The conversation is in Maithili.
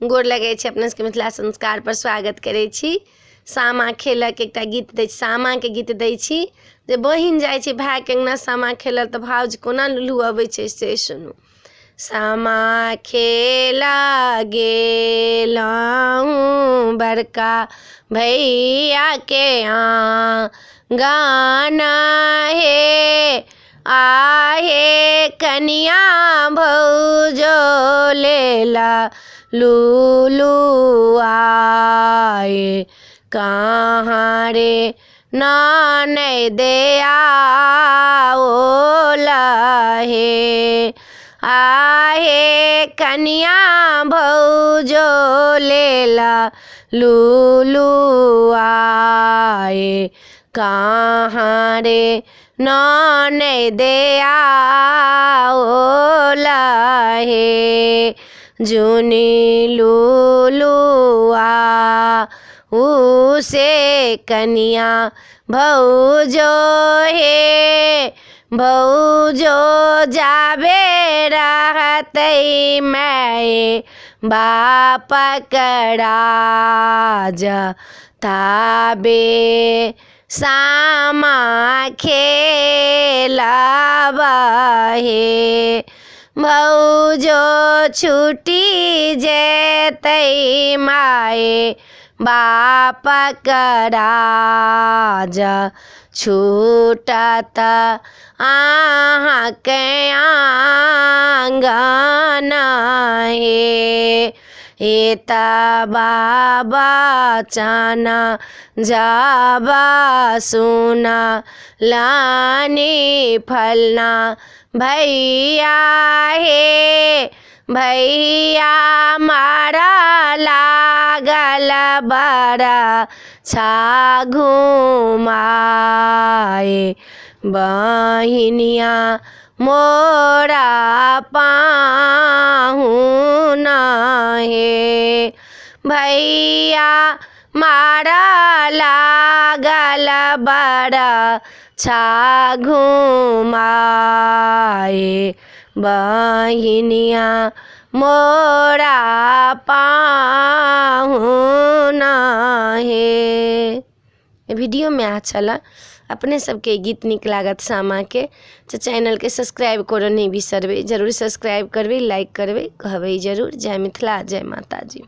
गोर लगै छी अपना सबके मिथिला संस्कारपर स्वागत करै छी। सामा खेलऽके एकटा गीत दै छी, सामाके गीत दै छी जे बहिन जाइ छै भायके अङ्गना सामा खेलऽ तऽ भाउज कोना लुल्हू अबै छै से सुनू। सामा खेलऽ गेलहुँ बड़का भैयाके आँगन हे, आहे कनिया भौजो लेला लुलु आए, कहाँ रे ननैद आओल हे, आहे कनिया भौजो लेला लुलु आए, कहाँ रे ननैद आओल हे, जुनि लुलुआ से कनिया भौजो हे, भौजो जाबे रहतै माय बापक राज, ताबे सामा खेलब हे, भौजो छुटि जेतै माय बापक राज, छूटत अहाँके आँगन हे, एतबा बचन जब सुनलनि फलना भैया हे, भैया मारऽ लागल बरछा घुमाए, बहिनिया मोरा पाहुन हे, भैया मारऽ लागल बरछा घुमाए, बहिनिया मोरा पाहुन हे। वीडियोमे छलए अपने सबके गीत नीक लागत सामाके तऽ चैनलके सब्सक्राइब करऽ नहि बिसरबै, जरूर सब्सक्राइब करबै, लाइक करबै, कहबै जरूर। जय मिथिला, जय माताजी।